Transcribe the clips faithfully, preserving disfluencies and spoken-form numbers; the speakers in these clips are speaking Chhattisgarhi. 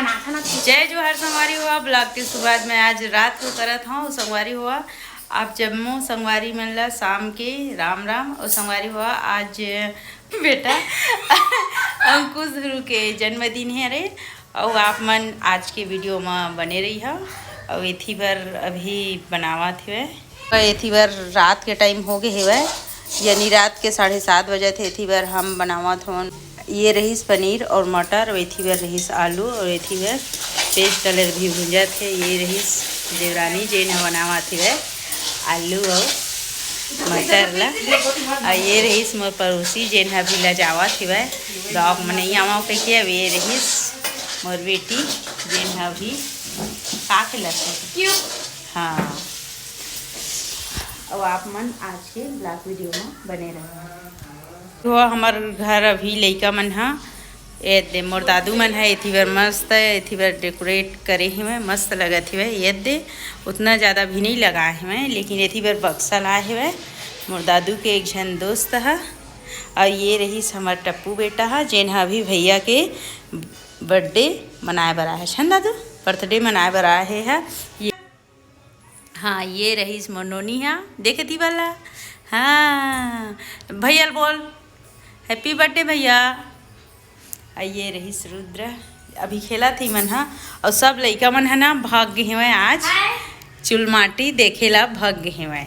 जय जोहार संगवारी हो, vlog के शुरुआत में आज रात को करत हूँ। संगवारी हो, आप जम्मो संगवारी मन ला शाम के राम राम। और संगवारी हो, आज बेटा अंकुश ध्रुव के जन्मदिन हे रे। और आप मन आज के video में बने रही हो। और एथी बर अभी बनावत हवे, एथी बर रात के time हो गए हवे, यानी रात के साढ़े सात बजे थे। एथी बर हम बनावत हवन, ये रहीस पनीर और मटर, और एथी बर रहीस आलू, और एथी बर पेस्ट डले भी भुंजा थे। ये रहीस देवरानी, जेन ह बनावत हवे आलू और मटर ला। और ये रहीस मोर पड़ोसी, जेन ह अभी ला जावत हवे, vlog में नहीं आवा कहिके। अब ये रहीस मोर बेटी, जेन ह अभी का खेलत हे। हाँ, अब आप मन आज के vlog video में बने रहो। तो हमर घर अभी लइका मन ह, ये दे मोर दादू मन ह, एथी बर मस्त, एथी बर decorate करे हवे, मस्त लगत हवे। ये दे उतना ज़्यादा भी नहीं लगाए हवे, लेकिन एथी बर बक्सा लाए हवे मोर दादू के एक झन दोस्त ह। और ये रहीस हमर टप्पू बेटा ह, जेन ह अभी भैया के birthday मनाए बर आए हे, छन दादू, birthday मनाए बर आए हे ह। ये हाँ, ये रहीस मोर नोनी हा, देखे थी वाला। हाँ, भैया ल बोल, "Happy birthday भैया।" आ ये रहीस रुद्र, अभी खेलत ही मन हा, और सब लइका मन ह ना भाग गे हवय आज, चुलमाटी देखे ला भाग गे हवय।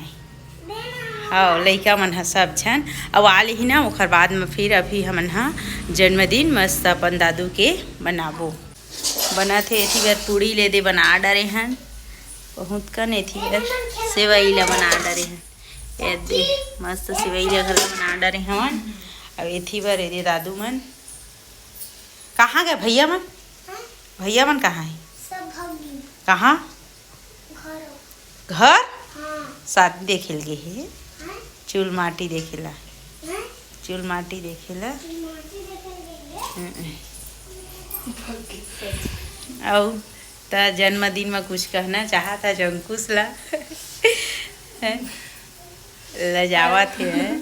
हाँ, लइका मन ह सब झन, अब आ लेही ना, ओखर बाद में फिर अभी हमन ह जन्मदिन मस्त अपन दादू के मनाबो। बनत हे, एथी बर पूड़ी ले दे बना डरे हन। बहुत कन एथी बर सेवई ला बना डरे हन। ये दे, मस्त सेवई ला घला बना डरे हवन। अब एथी बर एदे दादू मन। कहाँ गए भैया मन? भैया मन कहाँ है? सब भाग गए। कहाँ? घर। घर? हाँ। शादी देखे ल गे हे। हाँ। चूल माटी देखे ला। हाँ। चूल माटी देखे ला। चूल माटी देखे ल गे हे। हम्म। अउ त जन्मदिन में कुछ कहना चाहत हस अंकुश ला? हैं? लजावत हे, हैं?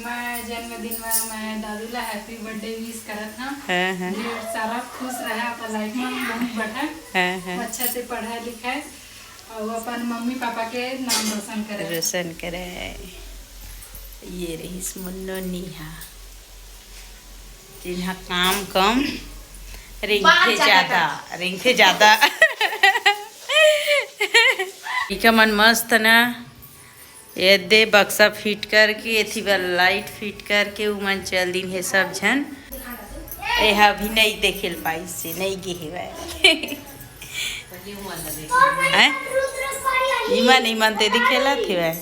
मैं जन्मदिन में मैं दादू ला happy birthday wish करत हूँ। हाँ, हाँ। ढेर सारा खुश रहे अपन life में, बहुत बढ़े। हाँ, हाँ। अच्छा से पढ़ाई लिखाई और अपन मम्मी पापा के नाम रोशन करे। रोशन करे। ये रहीस मोर नोनी हा, जिनहा काम कम, रेंगथे ज्यादा, रेंगथे ज्यादा। इका मन मस्त ना, ये दे बक्सा fit करके, एथी बर light fit करके, उमन चल दिन हे सब झन। एहा अभी नई देखे ल पाइस हे, नई गे हेवय। हैं? इमन, इमन ते दिखेला थेवय।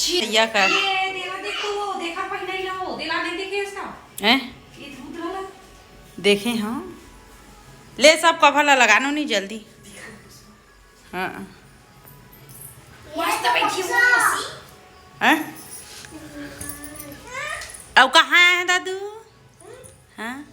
भैया का। ये देवा देखो, देखा पहले ही लो, दिला दे देखे इसका। हैं? ये दूध वाला। देखे हाँ। ले सब cover ला लगानो नहीं जल्दी। हाँ। मस्त बैठी हूँ मौसी। हैं? अब कहाँ आए हैं दादू? हाँ?